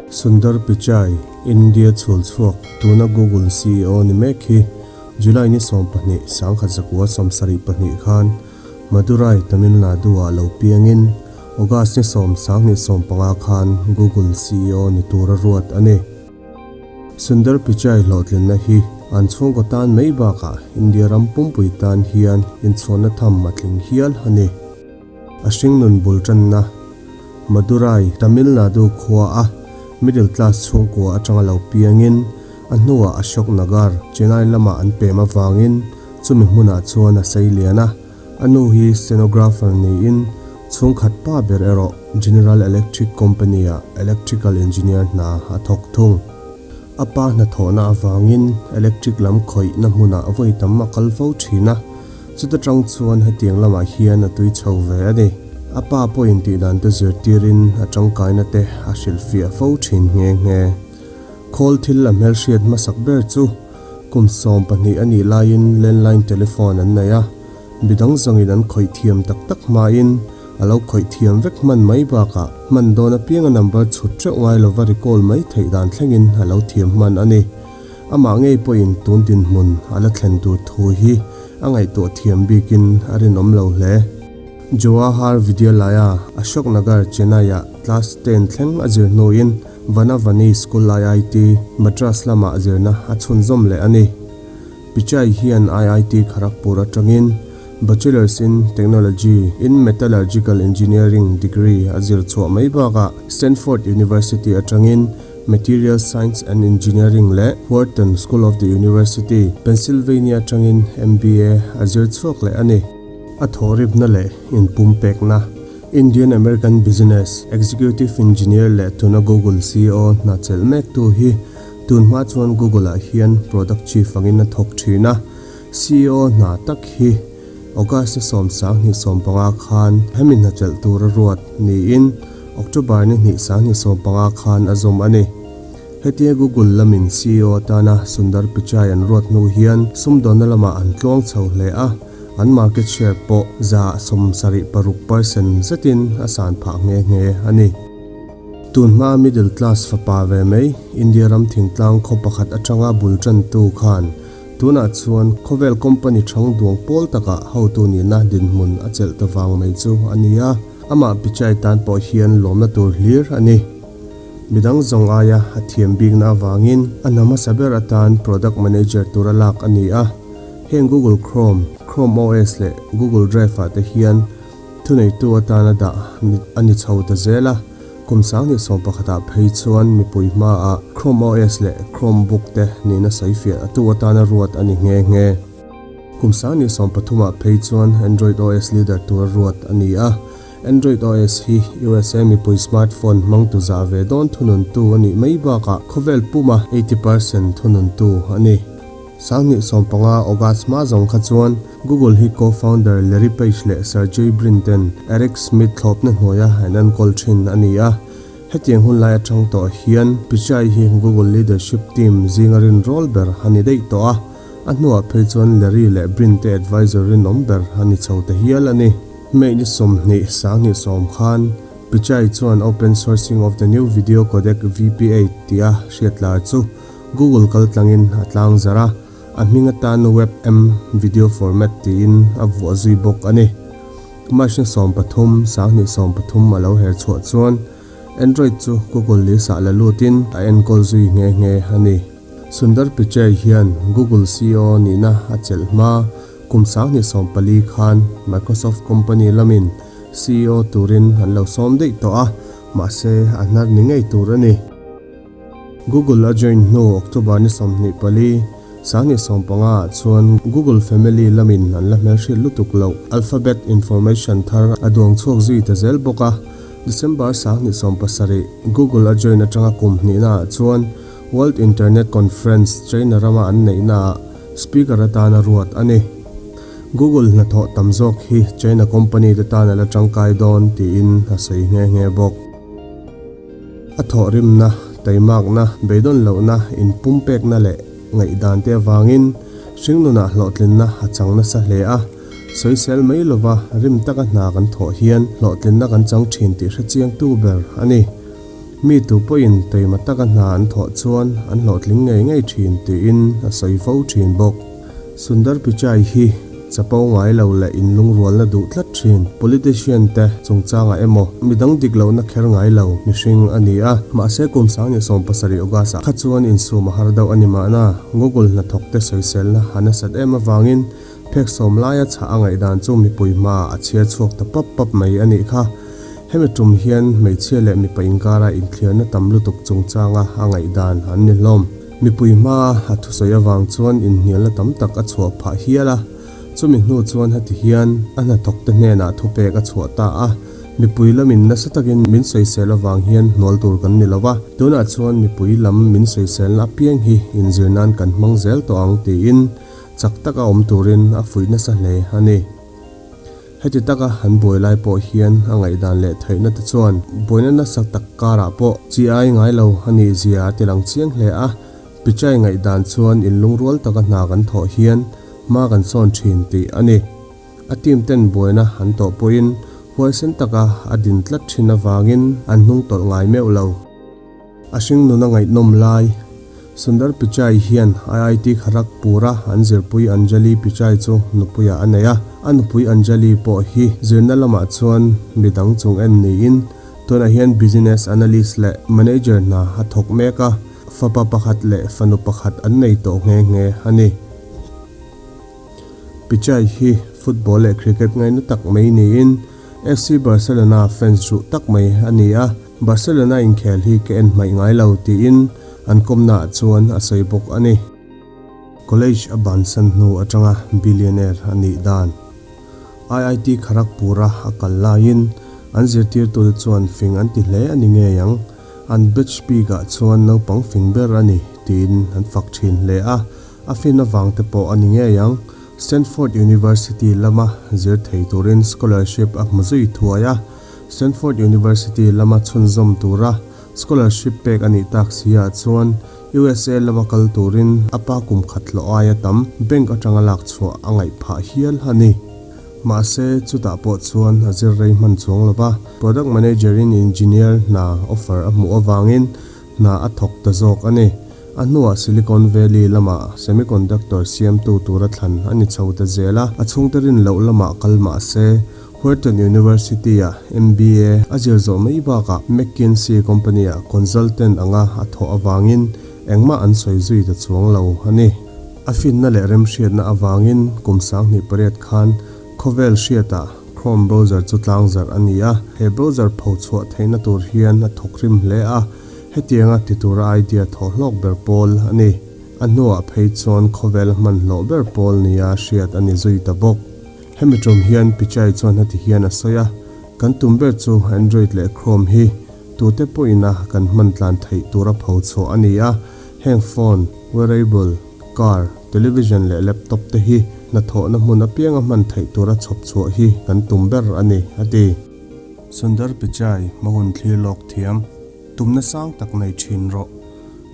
Sundar Pichai, India chhul chhuak, tuna Google CEO ni mek hi July ni 12, 1972 khan Madurai, Tamil Nadu-ah lo piangin August ni 10, 2015 khan Google CEO ni tura ruat a ni. Sundar Pichai hlawhtlinna hi an chhungkaw tan mai bakah India ram pumpui tan hian inchhuanna tham a tling hial a ni. A hringnun bul tanna Madurai, Tamil Nadu khua a middle class chhungkua atanga lo piangin a hnuah Ashok Nagar, Chennai lamah an pem avangin chumi hmunah chuan a sei lian a. A nu hi stenographer niin chhungkhat pa ber erawh General Electric Company-ah electrical engineer hna a thawk thung. A pa hnathawhna avangin electric lam khawihna hmunah vawi tam a kal fo thin a, chuta tang chuan hetiang lamah hian a tui chho ve a ni. A pa pawhin tihdan te zirtirin a tangkaina te a hrilhfiah fo thin nghe nghe. Khawl thil a hmelhriat hmasak ber chu kum 12 a nih laiin landline telephone an nei a, midang zawngin an khawih thiam tak tak hmain a lo khawih thiam vek hman mai bakah hman dawn apianga number chhut teuh ngai lova recall mai theih dan thlengin a lo thiam hman a ni. Amah ngei pawhin tun dinhmun a la thlen tur thu hi a ngaihtuah thiam bikin a rinawm lo hle. Jawahar Vidyalaya, Ashok Nagar, Chennai-ah class ten thleng a zir hnuin Vanavani School IIT, Madras lamah zirna a chhunzawm leh a ni. Pichai hian IIT Kharagpur atangin Bachelors in Technology in Metallurgical Engineering degree a zir chhuah mai bakah Stanford University atangin Materials Science and Engineering leh Wharton School of the University, Pennsylvania atangin MBA a zir chhuak leh a ni. A thawhripna leh inpumpekna. Indian American Business Executive Engineer leh tuna Google CEO hna chelh mek tu hi tun hma chuan Google ah hian Product Chief angin a thawk thin a. CEO hna tak hi August ni 10, 2015 khan hemi hna chelh tur a ruat niin October ni 2, 2015 khan a zawm a ni. Hetia Google lamin CEO atana Sundar Pichai an ruat hnu hian sumdawnna lamah an tluang chho hle a. An market share pawh 76% zetin a san phah nghe nghe a ni. Tun hma middle class fapa ve mai India ram thingtlang khaw pakhat atanga bul tantu khan tunah chuan khawvel company thang duang pawl takah hotu nihna dinhmun a chelh ta vang mai chu a ni a, amah Pichai tan pawh hian lawmna tur hlir a ni. Midang zawng aia a thiam bikna avangin a hna hmasa ber atan product manager tura lak a ni a. Heng Google Chrome, Chrome OS leh Google Drive ah te hian thuneitu atana dah a ni chho ta zel a, kum 2011 ah phei chuan mipui hmaah Chrome OS leh Chromebook te nihna sawifiah atu atana ruat a ni nghe nghe. Kum 2013 ah phei chuan Android OS leader tura ruat a ni a, Android OS hi USA mipui smartphone hmangtu zah ve dawn thununtu a nih mai bakah khawvel puma 80% thununtu a ni. 2015 August hma zawng kha chuan Google hi co-founder Larry Page leh Sergey Brin ten Eric Schmidt thlawpna hnuaia an enkawl thin a ni a. Hetiang hun lai atang tawh hian Pichai hi Google leadership team zinga rinrawl ber a ni daih tawh a, a hnuah phei chuan Larry leh Brin te advisor rinawm ber a ni chho ta hial a ni. May ni 20, 2010 khan Pichai chuan open sourcing of the new video codec VP8 tia hriatlar chu Google kal tlangin a tlang zar a, a hming atan WebM video format tiin a vuah zui bawk a ni. March ni 13, 2013 a lo her chhuah chuan Android chu Google list-ah la lutin a enkawl zui nghe nghe a ni. Sundar Pichai hian Google CEO nihna a chelh hma kum 2014 khan Microsoft company lamin CEO turin an lo sawm daih tawh a, mahse a hnar ni ngei tur a ni. Google a join hnu October ni 24, 2015 ah chuan Google Family lamin an la hmelhriat lutuk loh Alphabet information thar a duang chhuak zui ta zel bawk a. December 2017, Google a join atanga kum hnihna ah chuan World Internet Conference China rama an neihna ah speaker atana ruat a ni. Google hnathawh tam zawk hi China company te tan a la tangkai dawn tiin a sawi nghe nghe bawk. A thawhrimna, taimakna, beidawn lohna, inpumpekna leh ngaihdan te avangin hringnunah hlawhtlinna a chang nasa hle a. Sawisel mai lova rim taka hna kan thawh hian hlawhtlinna kan chang thin tih hrechiangtu ber a ni. Mi tu pawhin taima taka hna an thawh chuan an hlawhtling ngei ngei thin tiin a sawi fo thin bawk. Sundar Pichai hi chapo ngai lo leh inlungrualna duh tlat thin politician te chungchangah emaw midang dik lohna kher ngai lo mihring a ni a, mahse kum 2017 August ah kha chuan insum a har deuh a ni mahna Google hnathawk te sawiselna a nasat em avangin Phek sawm laia chhah a ngaihdan chu mipui hmaah a chhiar chhuak ta pap pap mai a nih kha. Hemi tum hian hmeichhia leh mipa inkara inthliarna tam lutuk chungchanga a ngaihdan an ni hlawm. Mipui hmaa a thusawi avang chuan inhnialna tam tak a chhuah phah hial a. Chumi hnu chuan heti hian a hnathawkte hnenah thupek a chhuah ta a, Mipui lamin nasa takin min sawisel avang hian hnual tur kan ni lo va, tunah chuan mipui lam min sawiselna apiang hi inzir nan kan hmang zel tawh ang tiin Chak taka awm turin a fuih nasa hle a ni. Heti taka an buai lai pawh hian a ngaihdan leh theihna te chuan buaina nasa tak karah pawh chi ai ngai lo a nih zia a tilang chiang hle a. Pichai ngaihdan chuan inlungrual taka hna kan thawh hian hma kan sawn thin tih a ni. A team ten buaina an tawh pawhin huaisen taka a din tlat thin avangin an hnung tawlh ngai meuh lo. A hring nuna ngaihnawm lai, Sundar Pichai hian IIT Kharagpur-a an zirpui Anjali Pichai chu nupuiah a nei a. A nupui Anjali pawh hi zirna lamah chuan midang chung en niin tunah hian Business Analyst leh Manager hna a thawk mek a, fapa pakhat leh fanu pakhat an nei tawh nghe nghe a ni. Pichai hi football leh cricket ngaina tak mai niin FC Barcelona fans ruh tak mai a ni a. Barcelona inkhel hi ka en hmaih ngai lo tiin an kawmnaah chuan a sawi bawk a ni. College a bansan hnu atanga billionaire a nih dan. IIT Kharagpur-a a kal laiin an zirtirtute chuan fing an ti hle a ni ngei ang, an batch bikah chuan naupang fing ber a ni tiin an fak thin hle a, a fin avang te pawh a ni ngei ang. Stanford University lama zir thei turin scholarship a hmu zui thuai a. Stanford University lama chhunzawm tura scholarship pek a nih tak si ah chuan USA lama kal turin a pa kum khat hlawh aia tam bank atanga lak chhuah a ngaih phah hial a ni. Mahse, chutah pawh chuan a zir rei hman chuang lova, product manager in engineer hna offer a hmuh avangin hna a thawk ta zawk a ni. A hnuah Silicon Valley lama semiconductor siamtu tura thlan a ni chho ta zel a, a chhungte rin loh lamah kal mah se, Wharton University-a MBA a zir zawh mai bakah McKinsey Company-a consultant anga a thawh avangin engmah an sawi zui ta chuang lo a ni. A finna leh remhriatna avangin kum 2008 khan khawvel hriatah Chrome browser chu tlangzarh a ni a, he browser pho chhuah theihna tur hian a thawkrim hle a, hetianga ti tura idea thawh hlawk ber pawl a ni. A hnuah phei chuan khawvel hmanhlawh ber pawl nia hriat a ni zui ta bawk. Hemi tum hian Pichai chuan heti hian a sawi a, Kan tum ber chu Android leh Chrome hi tute pawhin a kan hman tlan theih tura pho chhuah a ni a, heng phone, wearable, car, television leh laptop te hi hnathawhna hmun apianga hman theih tura chhawp chhuah hi kan tum ber a ni, a ti. Sundar Pichai, hmahun thlir lawk thiam, tumna sang tak nei thin rawh.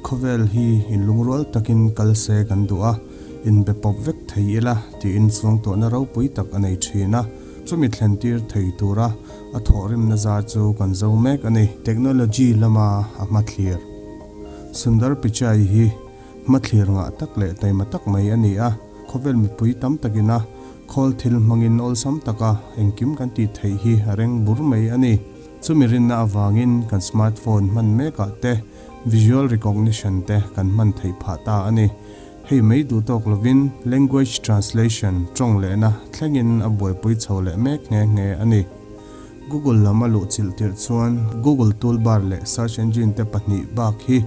Khawvel hi inlungrual takin kal se kan duh a. Inbe pawp vek thei ila tiin chuangtuahna ropui tak a nei thin a, chumi thlen tir thei tura a thawhrimna zar chu kan zo mek a ni. Technology lama a hmathlir. Sundar Pichai hi hmathlir ngah tak leh taima tak mai a ni a, khawvel mipui tam takin a khawl thil hmangin awlsam taka engkim kan tih theih hi a reng bur mai a ni. Chumi rinna avangin kan smartphone hman mekah te visual recognition te kan hman theih phah ta a ni. Hei mai duh tawk lovin language translation tawng lehna thlengin a buaipui chho leh mek nghe nghe a ni. Google lam a luh chilh tirh chuan Google toolbar leh search engine te pahnih bak hi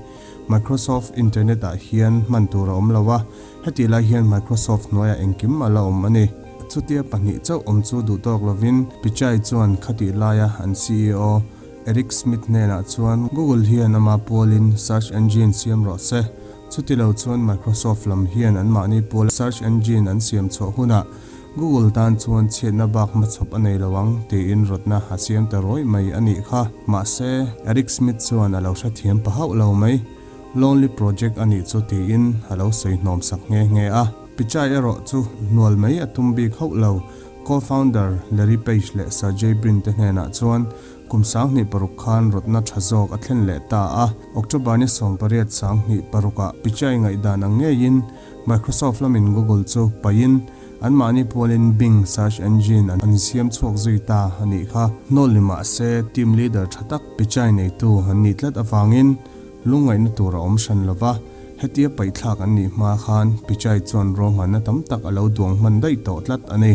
Microsoft internet ah hian hman tur a awm lo a, hetih lai hian Microsoft hnuaiah engkim a la awm a ni. Chutia pahnih chauh awm chu duh tawk lovin Pichai chuan khatih laia an ceo Eric Schmidt hnenah chuan Google hian ama pualin search engine siam rawh se, Chutilo chuan Microsoft lam hian anmahni pawl search engine an siam chhuah hunah Google tan chuan chhiatna bak hmachhawp a nei lo ang tiin rawtna a siam ta rawih mai a nih kha. Mahse, Eric Schmidt chuan a lo hrethiam pa hauh lo mai. Lonely project a nih chu tiin a lo sawi hnawm sak nghe nghe a. Pichai erawh chu hnual mai a tum bik hauh lo. Co-founder Larry Page leh Sergey Brin te hnenah chuan. Kum 2006 khan rawtna tha zawk a thlen leh ta a. October ni 18 2006 ah Pichai ngaihdan ang ngeiin Microsoft lamin Google chu paihin anmahni pualin Bing search engine an siam chhuak zui ta a nih kha. Hnawl ni mah se team leader tha tak Pichai neitu an nih tlat avangin lungngaihna tur a awm hran lo va, hetia paihthlak an nih hma khan Pichai chuan ruahmanna tam tak a lo duang hman daih tawh tlat a ni.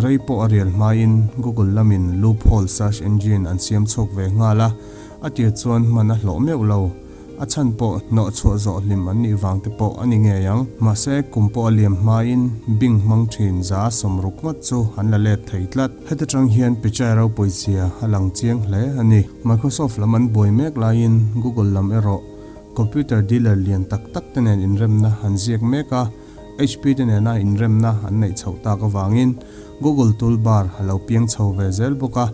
Rei pawh a rial hmain Google lamin loophole search engine an siam chhuak ve nghal a, a tir chuan hman a hlawh meuh lo. A chhan pawh hnawh chhuah zawh hlim an nih vang te pawh a ni ngei ang. Mahse, kum pawh a liam hmain Bing hmang thin 60 ngawt chu an la let thei tlat. Heta tang hian Pichai ropuizia a lang chiang hle a ni. Microsoft lam an buai mek laiin Google lam erawh computer dealer lian tak tak te nen inremna an ziak mek a, HP te nena inremna an neih chhoh tak avangin Google toolbar a lo piang chho ve zel bawk a.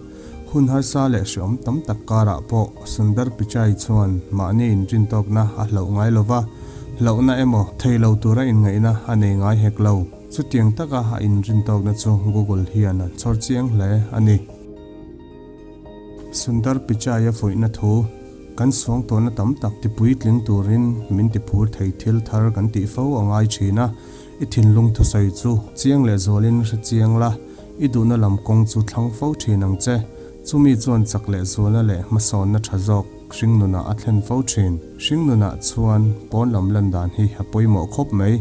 Hun harsa leh hreawm tam tak karah pawh Sundar Pichai chuan mahni inrintawkna a hlauh ngai lo va, hlauhna emaw thei lo tura inngaihna a nei ngai hek lo. Chutiang taka a inrintawkna chu Google hian a chhawr chiang hle a ni. Sundar Pichai-a fuihna thu, Kan suangtuahna tam tak tipuitling turin min tiphur thei thil thar kan tih fo a ngai thin a, i thinlung thusawi chu chiang leh zualin hre chiang la, i duhna lam kawng chu thlang fo thin ang che. Chumi chuan chak leh zualna leh hmasawnna tha zawk hringnunah a thlen fo thin. Hringnunah chuan pawn lam lan dan hi a pawimawh khawp mai.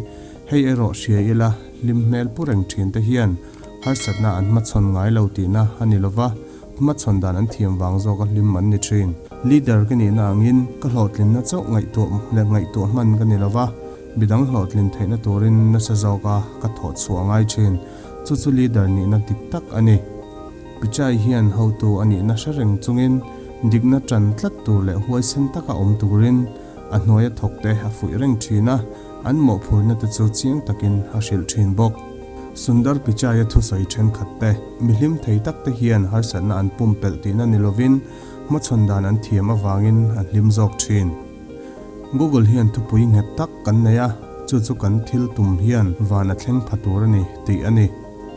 Hei erawh hria ila hlim hmel pu reng thin te hian harsatna an hmachhawn ngai lo tihna a ni lova, hmachhawn dan an thiam vang zawka hlim an ni thin. Leader ka nihna angin ka hlawhtlinna chauh ngaihtuah leh ngaihtuah hman ka ni lova, midang hlawhtlin theihna turin nasa zawka ka thawh chhuah ngai thin. Chu chu leader nihna dik tak a ni. Pichai hian hotu a nihna hre reng chungin dikna tan tlat tur leh huaisen taka awm turin a hnuaia thawkte a fuih reng thin a, an mawhphurna te chu chiang takin a hrilh thin bawk. Sundar Pichai-a thusawi thenkhat te, mi hlim thei tak te hian harsatna an pumpelh tihna ni lovin hmachhawn dan an thiam avangin an hlim zawk thin. Google hian thupui nghet tak kan nei a, chu chu kan thil tum hian van a thleng pha tur a ni tih a ni.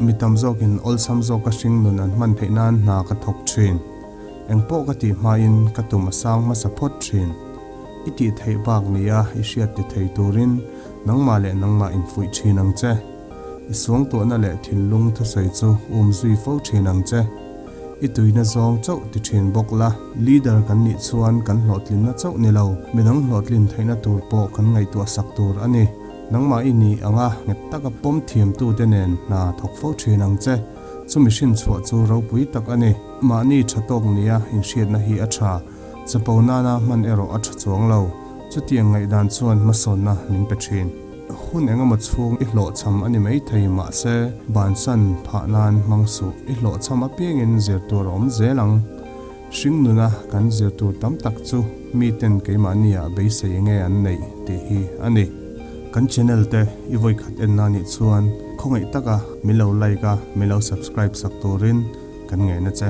Mi tam zawkin awlsam zawka hring nun an hman theih nan hna ka thawk thin. Engpawh ka tih hmain ka tum a sang hmasa phawt thin. I tih theih bak nia i hriat ti thei turin nangmah leh nangmah infuih thin ang che. I suangtuahna leh thinlung thusawi chu um zui fo thin ang che. I tuina zawng chauh ti thin bawk la. Leader kan nih chuan kan hlawhtlinna chauh ni lo, midang hlawhtlin theihna tur pawh kan ngaihtuah sak tur a ni. Nangmah i nih anga nghet taka pawm thiamtute nen hna thawk fo thin ang che. Chumi hrinchhuah chu ropui tak a ni. Mahni tha tawk nia inhriatna hi a tha. Chapo nana hman erawh a tha chuang lo. Chutiang ngaihdan chuan hmasawnna min pe thin. Hun engemaw chhung i hlawhchham a ni maithei mahse bansan phah nan hmang suh. I hlawhchham apiangin zir tur a awm zel ang. Hring nuna kan zir tur tam tak chu miten keimahniah beisei enge an neih tih hi a ni. Kan channel te i vawikhat en na nih chuan khawngaih taka min lo like a, min lo subscribe sak turin kan ngaihna che.